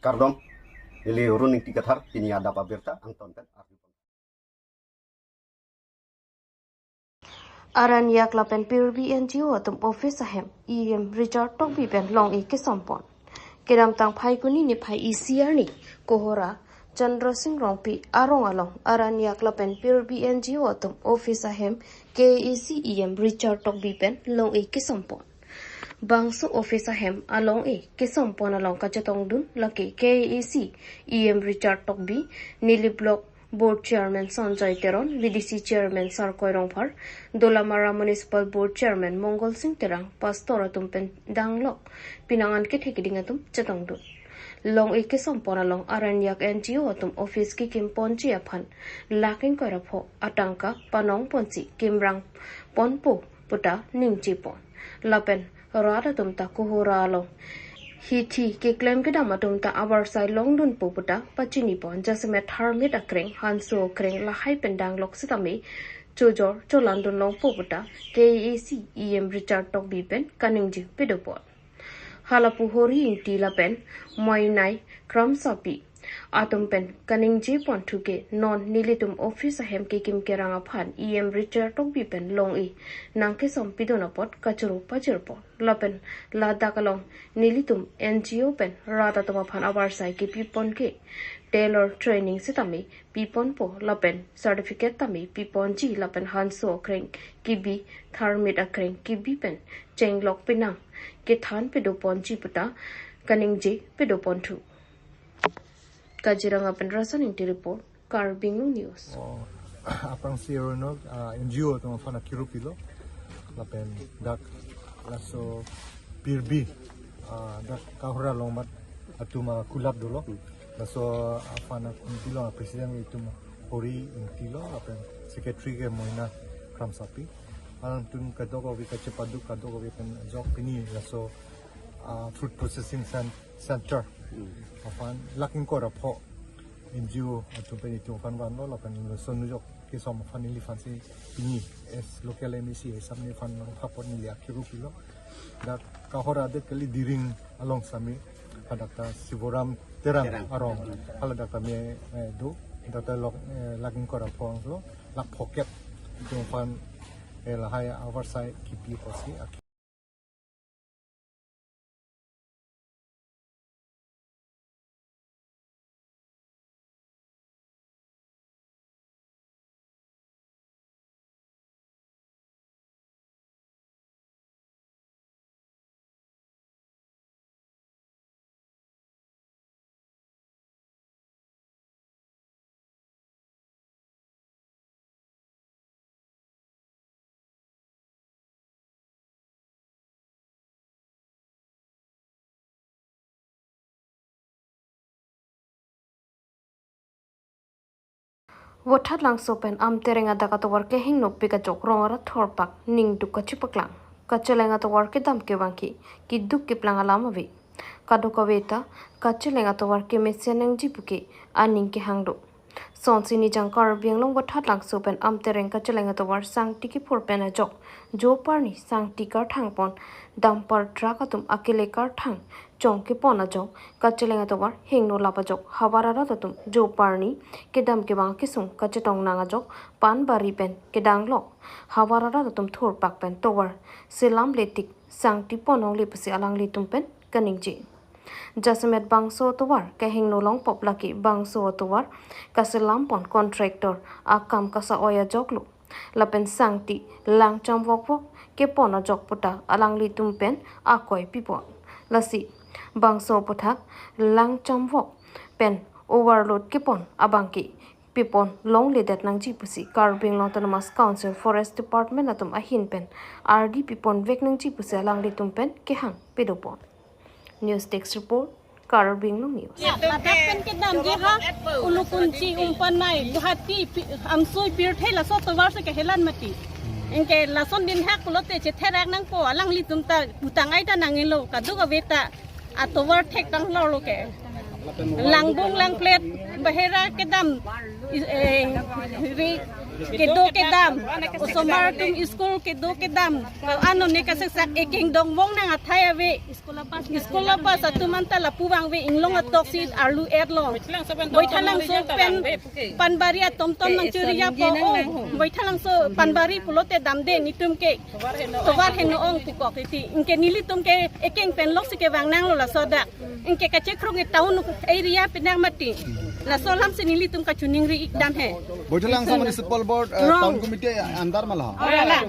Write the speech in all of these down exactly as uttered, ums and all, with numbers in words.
Kardom, neli Run Ingti Kathar, pini adap abirta angton pen arju. Aranyak lapen Pirbi N G O atum office ahem E M Richard Tokbi pen long-e kesompon. Kedamtang Phaikuni niphai isi arni Kohora Chandra Sing Rongpi arong along Aranyak lapen Pirbi N G O atum office ahem K A A C E M Richard Tokbi pen long-e kesompon. Bangso office ahem along-e kesompon along kachetongdun lake K A A C E M Richard Tokbi, Nilip Block Board Chairman Sanjoy Teron, V D C Chairman Sarkoi Rongphar, Dolamara Municipal Board Chairman Mongol Sing Terang, Pastor atum pen danglok pinangan kethe keding atum chetongdun. Long-e kesompon along Aranyak N G O atum office kekimponji aphan lakh ingkoi ra pho atangka panongponsi kimrang ponpo puta ningjepon. Lapen rat atum ta Kohora along hithi keklem kedam atum ta avarsai longdunpo puta pachinipon. Jasemet tharmit akreng, hanso akreng lahai pen danglok sitame chojor cholandun longpo puta K A A C E M Richard Tokbi pen kaningje pedopon. Halapu Hori Ingti lapen Moinai Kramsapi atum pen kaningjeponthu ke non nelitum office ahem kekim kerang aphan E M Richard Tokbi pen long-e nangkesom pidun apot kachoro pajirpon. Lapen ladak along nelitum N G O pen rat atum aphan avarsai kepipon ke tailor training sitame piponpo lapen certificate tame piponji lapen hanso akreng kebi, tharmit akreng kebi pen chenglok penang kethan pedoponji puta kaningje pedoponthu. Kaziranga pen Rasan Ingti report, Karbi Anglong News. Oh, aphrangsi aronok, ah, N G O atum aphan akiru pilo. Lapen dak laso Pirbi, ah, dak Kohora along mat atum akulap dolo. Laso aphan akum pilo, president itum Hori Ingti lo, lapen secretary ke Moina Kramsapi. Alangtum kadokave kachepaduk kadokave pen ajok pini laso, ah, food processing cen-, center. Hmm. Aphan lakh ingkoi ra pho N G O atum pen itum aphan vanlo lapen laso nujok kesom aphan neliphansi pini as local M A C hisap neliphan nangpapon neli akiru pilo. Dak Kohora adet kali Diring along sitame hadak ta Sivoram Terang Terang. Arong. Hala dak ta me, eh, do, dak ta lok, eh, lakh ingkoi ra pho anglo, lakh phokep itum aphan, eh, lahai avarsai kipi apotsi ak- Vothatlangso pen Amtereng adak atovar kehingno pik ajok rong arat thorpak ningduk kachipaklang. Kacheleng atovar kedam kevang ke kiduk keplang alam ave. Kadokave ta kacheleng atovar kemesen nangji puke aning kehang do. Sonsi nijang Karbi Anglong Vothatlangso pen Amtereng kacheleng atovar sangti kiphur pen ajok, joparni sangti karthang pon dumper truck atum akele karthang chong kepon ajok, kacheleng atovar hingno lap ajok, havar arat atum joparni kedam kevang kesung kachetong nang ajok, panbari pen kedanglok havar arat atum thurpak pen tovar selam letik sangti pon longle pusi alanglitum pen kaningje. Jasemet bangso atovar kehingno longpop lake bangso atovar kaselam pon contractor akam kasa-oi ajok lo. Lapen sangti langcham vokvok kepon ajok puta alanglitum pen akoi pipon. Lasi bangso aputhak langcham vok pen overload kepon abangke pipon longledet nangji pusi Karbi Anglong Autonomous Council Forest Department atum ahin pen ardi pipon vek nangji pusi alanglitum pen kehang pedopon. News Desk Report, Karbi Anglong News. Ladak pen kedamji ha, Ulukunchi, Umpanai, Guwahati, Pi-, Amsui, Pirthe, laso atovar si kehelan mati. Anke lason dinhak pulote chetherak nangpo, alanglitum ta utang ai ta nangilo, kadokave ta atovar thektang lorlo ke. Langbung langplet, bahera kedam, i-, eh, ri-, Kedo kedam, osomar atum school kedo kedam. Ano ne kasak sak ekeng dongvong nang athai ave. School apas atum anta lapu vangve, inglong atok si arlu erlo. Boithalangso pen Panbari atom tom nang churi ya po o. Boithalangso Panbari pulote damde netum ke. Tovar heno ong pukok iti. Anke nelitum ke ekeng pen lok si kevang nanglo laso adak. Anke kachekrong e town area penang mati. Laso alam si nelitum kachiningri ik dam he. Boithalangso Municipal Board, eh, Wrong. Town Committee under ma la? Ora la.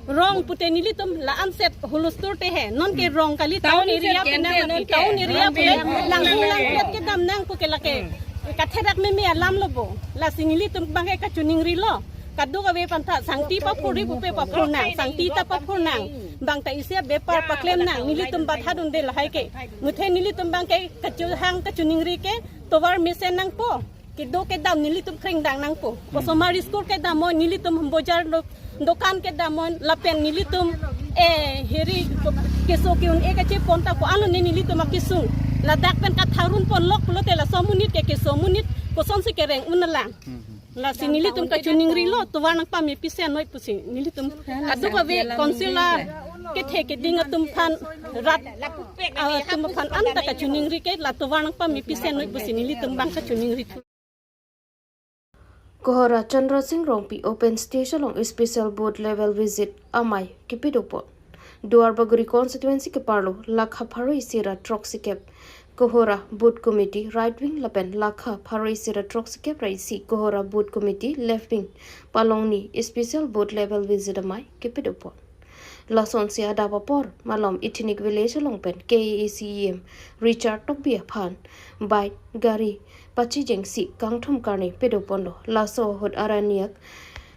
Wrong pute nelitum la-an set hulustur te he. Non ke wrong kali town area penang mati. Town area pute langhung langpet kedam nang puke lake. Katherak meme alam lo bo. Lasi nelitum bang ke kachiningrilo. Kadokave aphan ta sangti paphurri pupe paphur nang, sangti ta paphur nang. Bang ta isi abepar paklem nang, nelitum batha dunde lahai ke. Muthe nelitum bang ke kachuhang kachiningri ke tovar mesen nangpo. Kedo kedam nelitum krengdang nangpo. Osomar school kedamnon, nelitum bojar do-, dokan kedamnon, lapen nelitum, eh, heri keso ke-un-e kachepon ta ko-an lone nelitum akesung. Ladak pen katharun ponlok pulote laso amonit ke keso amonit kosonsi kereng un lang. Lasi nelitum kachiningrilo, tovar nangpame pise noi pusi nelitum. Kadokave council akethe keding atum aphan, rat atum aphan anta kachiningri ke la tovar nangpame pise noi pusi nelitum bang kachiningri. Kohora Chandra Singh Rongpi open stage along special booth level visit amei kepadopon. Duarbagori constituency keparlo lakha pharo isi ra throksikep Kohora Booth Committee right wing lapen lakha pharo isi ra throksikep ra isi Kohora Booth Committee left wing palongni special booth level visit amei kepadopon. Lasonsi adap apor malom Ethnic Village along pen K A A C E M Richard Tokbi aphan bike gari pachijengsi kangthum karne padoponlo. Laso ahut araniak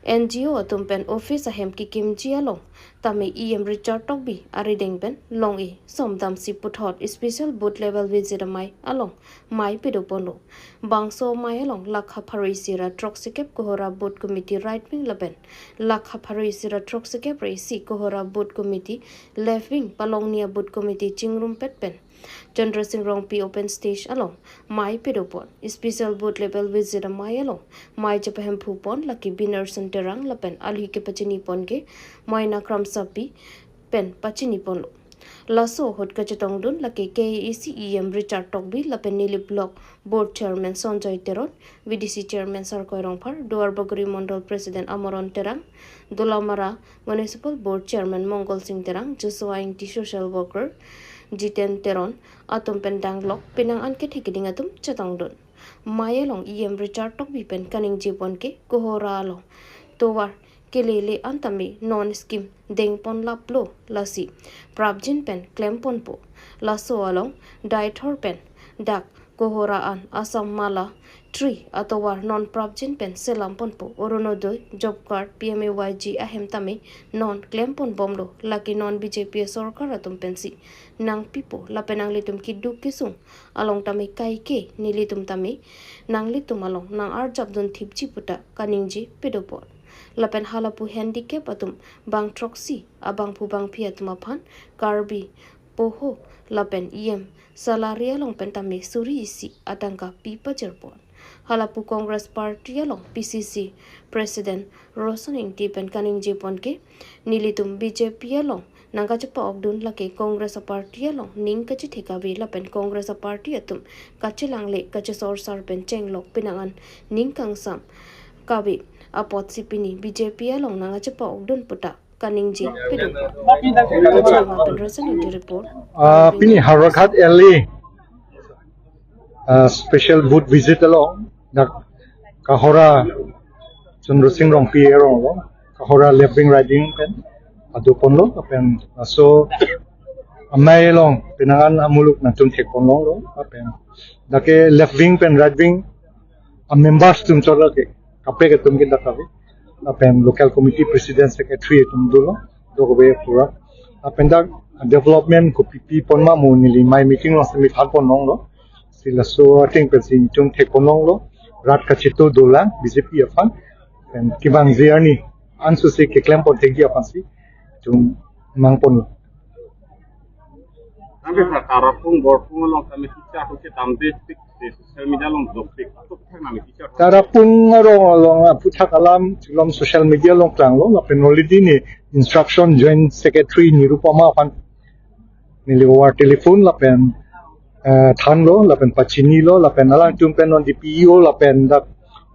N G O atum pen office ahem kekimji along tame E M Richard Tokbi arideng pen long-e somdamsi puthot special booth level visit amei along mei padoponlo. Bangso mei along lakha pharo isi ra throksikep Kohora Booth Committee right wing lapen lakha pharo isi ra throksikep ra isi Kohora Booth Committee left wing palongni a-booth committee chingrumpet pen Chandra Singh Rongpi open stage along mei padopon. Special booth level visit amei along mei chepahemphupon lake Binerson Terang lapen alhi kepachinipon ke Moina Kramsapi pen pachiniponlo. Laso ahut kachetongdun lake K A A C E M Richard Tokbi lapen Nilip Block Board Chairman Sanjoy Teron, V D C Chairman Sarkoi Rongphar, Duarbagori Mondol President Amoron Terang, Dolamara Municipal Board Chairman Mongol Singh Terang, Joshua Ingti social worker Jiten Teron atum pen danglok penang an kethe keding atum chetongdun. Mei along E M Richard Tokbi pen kaningjepon ke Kohora along tovar kelele an tame non scheme dengponlaplo, lasi prapjin pen klemponpo. Laso along Deithor pen dak Kohora an Assam Mala three atovar non prapjin pen selamponpo. Orunodoi, job card, P M A Y G ahem tame non klemponbomlo. Lake non B J P sorkar atum pensi nangpipo lapen nanglitum keduk kesung along tame kaike nelitum tame nanglitum along nang-arjapdun thipji puta kaningje padopon. Lapen halapu handicap atum bang throksi, abangphu bangphi atum aphan Karbi poho lapen E M salary along pen tame suri isi atangka pi pajirpon. Halapu Congress Party along P C C President Roshan Ingti pen kaningjepon ke nelitum B J P along nangkachepa-okdun lake Congress a-party along ning kachethek ave lapen Congress a-party atum kachelangle kachesorsar pen chenglok penang an ning kangsam kave apotsi pini B J P along nangkachepa-okdun puta kaningje padopon. Kachama pen Roshan Ingti report. Ah, pini Howraghat L A, ah, special booth visit along dak Kohora Chandra Singh Rongpi arong lo, Kohora left wing right wing pen padoponlo, pen laso amei along penang an amuluk nangtum thekponlonglo, pen dak ke left wing pen right wing a-members atum chot lake kaprek atum ke dak kave, lapen local committee president secretary atum dolo, dokave pura. Lapen dak development kopi pi pon ma mo neli mei meeting along si mithanponlonglo. Si laso ateng pensi itum thekponlonglo. Rat kachetu dolang B J P aphan. Pen kevangji arni ansu si keklempon thekji aphansi itum nangponlo. Tapi sa Tarapung, Borpung along kami teacher ko ke tamde tik, di social media along joktik. Ato kethang nami teacher. Tarapung arong along aphuthak alam chilom social media along klanglo, lapen already ne instruction Joint Secretary Nirupama aphan neli over telephone lapen, eh, thanlo, lapen pachinilo, lapen alangtum pen non D P E O lapen dak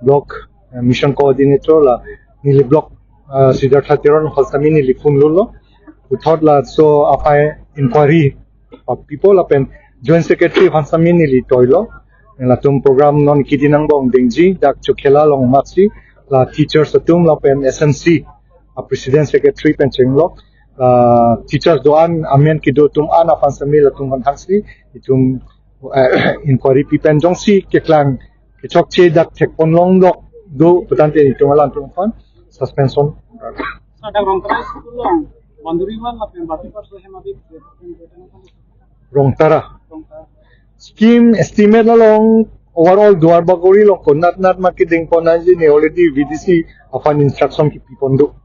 block, eh, mission coordinator la neli block, eh, Siddhartha Teron aphan sami neli phone lolo. Puthot laso aphai inquiry papipo lapen Joint Secretary aphan sami neli toilo. Latum program non kidi nangbong dengji, dak Chokhela along matsi, la teachers atum lapen S M C a President Secretary pen chenglok, la teachers do-an amen kedo atum an aphan sami latum aphan thangsi, itum, eh, inquiry pi pen jongsi keklang kechokche dak thekpon longlok do putangte itum alangtum aphan suspension. Sa dak Rongtara school along boundary wall lapen bati patso hem abi. Rongtara. Rongtara. Scheme estimate along overall Duar Bagori along konat nat ma kedengpon aji ne already V D C aphan instruction kepipon do.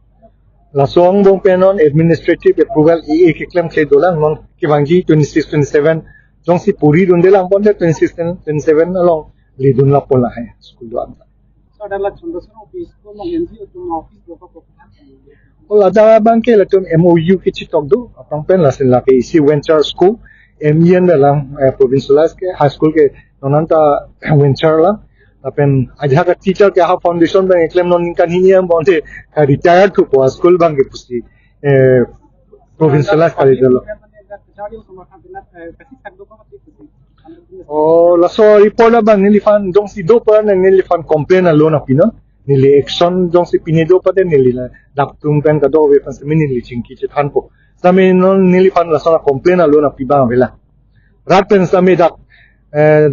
Laso angbong pen non administrative approval A A keklem kle dolang, non kevangji twenty-six twenty-seven jongsi puri dunde lang ponte twenty-six twenty-seven along ledun lapo lahai school do-an. So, dak la Chandra Sing Rongpi school along N G O atum office do ko ko. O ladak abangke latum M O U kechitok do, aphrang pen lason lake isi venture school, M E N dalang, eh, provincialized ke high school ke non anta venture la. Lapen ajahak teacher ke ha foundation pen eklem non ningkan hini angbong te ka retire thupo a school abangke pusi, eh, provincialized kali dolo. O laso report abang neliphan jongsi do pa ne neliphan complain alone api non. Neli action jongsi pine do pa te neli ladak atum pen kadokave aphan sami neli chingki chethanpo. Sami non neliphan laso complain alone api abang avela. Rat pen sami dak, eh,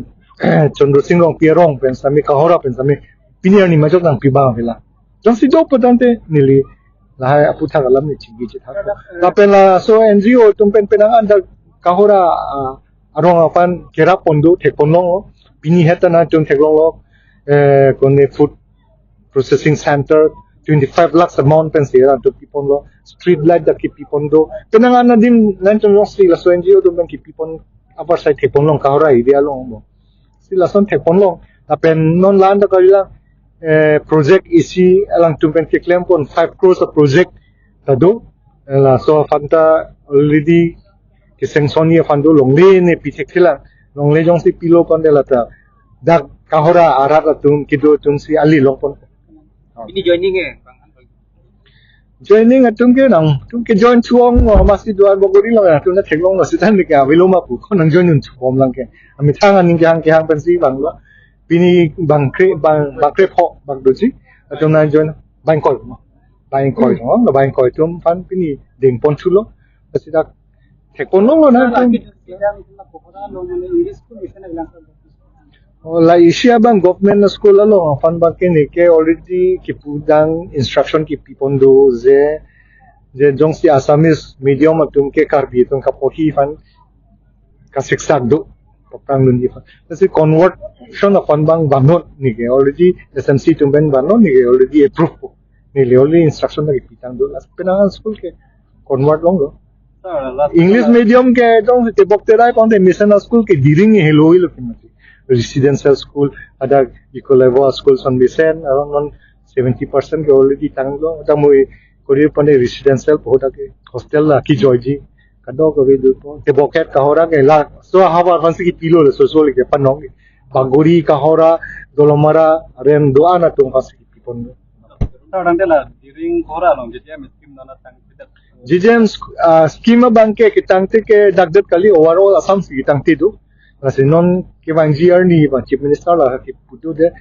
Chandra Sing Rongpi arong pen sami Kohora pen sami pini arni majok nangpi abang avela. Jongsi do putangte neli lahai aphuthak alam ne chingki chethak. Lapen laso N G O atum pen penang an dak Kohora, ah, arong aphan kerap pon do, thekpon longlo. Pini het ta nangtum theklong lo, eh, kone food processing center twenty-five lakhs amount pensi nangtum pipon lo. Street light dak kepipon do. Penang an adim nangtum jongsi laso N G O atum pen kepipon apar sai thekpon long Kohora area along mo. Si lason thekpon long. Lapen non la-an ta kali lang, eh, project isi alangtum pen keklem pon five crores a project ta do. Eh, laso aphan ta already ke-sanction ji aphan do, longle ne pi thekthe lang. Longle jongsi pilo pon te lata dak Kohora arat atum kedo atum si ali long pon. Pini joining eh, Bang Anto? Joining atum ke nangtum ke join thu-ong lo, masi Duar Bagori lo, atum ta theklong lo, sithan ke avelo ma pu, ko nang join un thu-om lang ke. Amethang aning kehang kehang pensi vanglo. Pini bangkre, bang, bangkrepho bak doji. Atum nang join bang ingkoi. Bang ingkoi, no? Bang ingkoi atum aphan pini dengpon thulo. Lasi dak thekpon longlo nangtum. O, la isi abang government school along aphan abangke neke already kipudang instruction kepipon do je, je jongsi Assamese medium atum ke Karbi atum kaporhi aphan kasiksak do, paprang dunji aphan. Lasi conversion aphan abang vannon neke already S M C atum pen vannon neke already approve po. Neli already instruction ta kepitang do. Lasi penang an school ke convert longlo. Sir, last English medium ke dong tebok terai pon te mission school ke diring helo helo ke mati. Residential school, ada eco level school son mission, around non seventy percent ke already tanglo. Ada mui kori pon te residential po, ada ke hostel la kejoiji. Kadokave do po. Tebok het Kohora ke laso ahavar aphansi kepilo le so so le ke panong. Bagori, Kohora, Dolamara, Rem do-an atum aphansi kepipon do. Sir, tangte la diring Kohora along J J M scheme nana tang pitak. J J M sk-, ah, scheme abangke ketangte ke dakdet kali, overall Assam si ketangte do. Lasi non kevangji arni abang Chief Minister la kepu do de.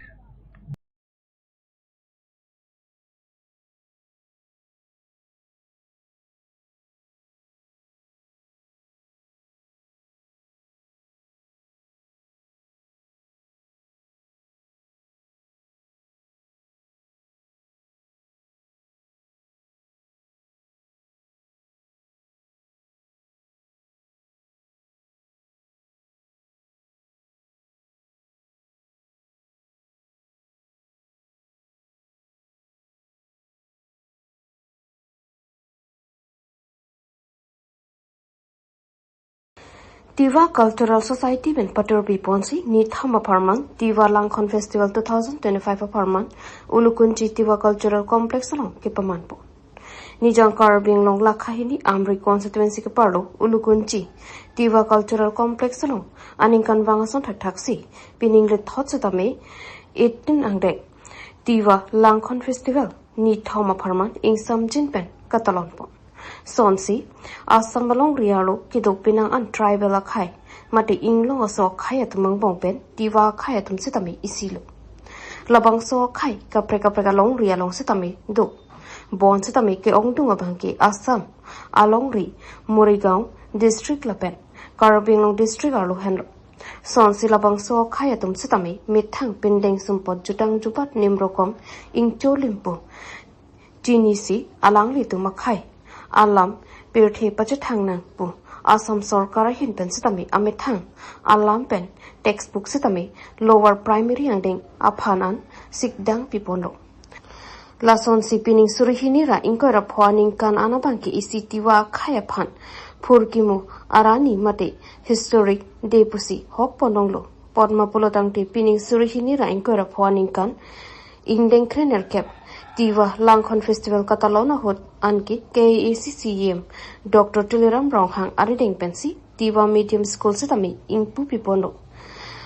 Tiwa Cultural Society pen patur piponsi nithom apharman Tiwa Langkhon Festival two thousand twenty-five apharman Ulukunchi Tiwa Cultural Complex along kepamanpo. Nijang Karbi Anglong lakha hini Amri constituency keparlo Ulukunchi Tiwa Cultural Complex along aningkanvang ason thakthaksi pining lethot setame eighteen angdeng Tiwa Langkhon Festival nithom apharman ingsamjin pen katalonpon. Sonsi Assam alongri arlo kedok pinang an tribal akhei mate inglong aso akhei atum angbong pen Tiwa akhei atum setame isilo. Labangso akhei kaprek kaprek alongri along setame do. Bon setame ke-ongdung abangke Assam alongri Morigaon district lapen Karbi Anglong district arlo henlo. Sonsi labangso akhei atum setame methang pindeng sumpot jutang jubat nimrokom ingcho limpo chinisi alanglitum akhei alam pirthe pachethang nang pu Assam sorkar ahin pen setame amethang alam pen textbook setame lower primary angdeng aphan an sikdang piponlo. Lasonsi pining suri hini ra ingkoi ra pho aningkan an abangke isi Tiwa akhei aphan phurkimo arni mate historic day pusi hokpon longlo. Potma pulotangte pining suri hini ra ingkoi ra pho aningkan ingdeng krenerkep Tiwa Langkhon Festival katalon ahut anke K A A C C E M Doctor Tuliram Ronghang arideng pensi Tiwa Medium School setame ingpu piponlo.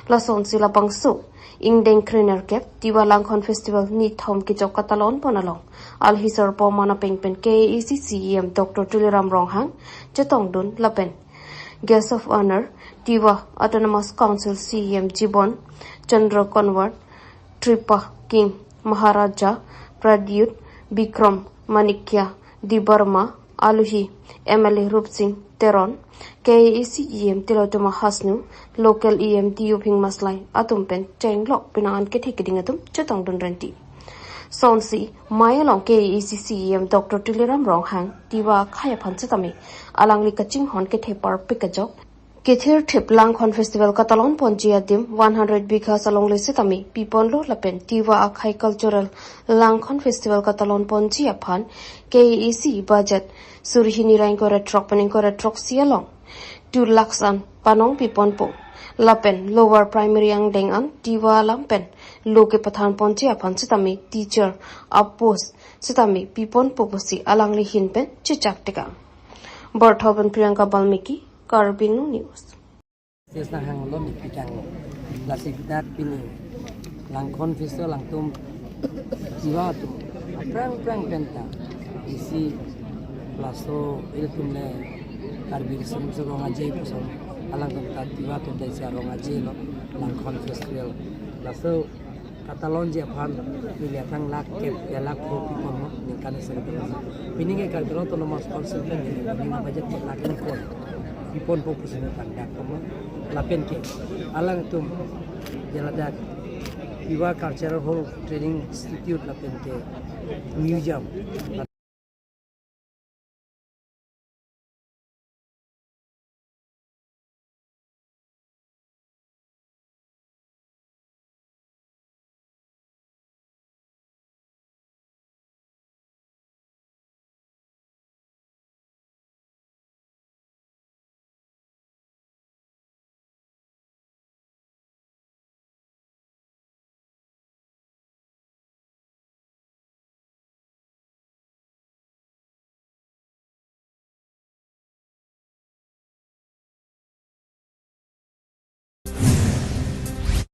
Lasonsi labangso ingdeng krenerkep Tiwa Langkhon Festival nithom kechok katalonpon along alhi sarpo manapeng pen K A A C C E M Doctor Tuliram Ronghang chetongdun lapen Guest of Honor Tiwa Autonomous Council C E M Jibon Chandra Konwar, Tripa King, Maharaja Pradyut Bikram Manikya Debbarma, aluhi M L A Rupsing Teron, K A A C E M Tilottama Hasnu, local E M T U Phingmaslai atum pen chenglok pinang an kethe keding atum chetongdun renti. Sonsi mei along K A A C C E M Doctor Tuliram Ronghang Tiwa akhei aphan setame alangli kachinghon kethe parpik ajok kethirthip Langkhon Festival katalonponji adim one hundred bighas alongle setame piponlo lapen Tiwa akhei cultural Langkhon Festival katalonponji aphan K A A C budget suri hini ra ingkoi ra throk pen ingkoi ra throksi along two lakhs an panong piponpo. Lapen lower primary angdeng an Tiwa alam pen lo kepathanponji aphan setame teacher apost setame piponpo pusi alangli ahin pen chechak tekang. Bortho pen Priyanka Balmiki, Karbi Anglong News. Stage nanghanglo, mi pitanglo. Lasi dak pini Langkhon Festival alangtum Tiwa atum aphrang aphrang penta isi laso ilitum le Karbi Riso Nimso Rong Aje puson alangtum ta Tiwa atum ta isi arong aje lo Langkhon Festival. Laso katalonji aphan neli atang lakh kep ya lakh pho piponlo ningkan isi. Pining ke Karbi Anglong Autonomous Council pen neli pining budget ke lakh ingkoi piponpo pusi neli tangdakponlo. Lapen ke alangtum jaladak Tiwa Cultural Hall Training Institute lapen ke museum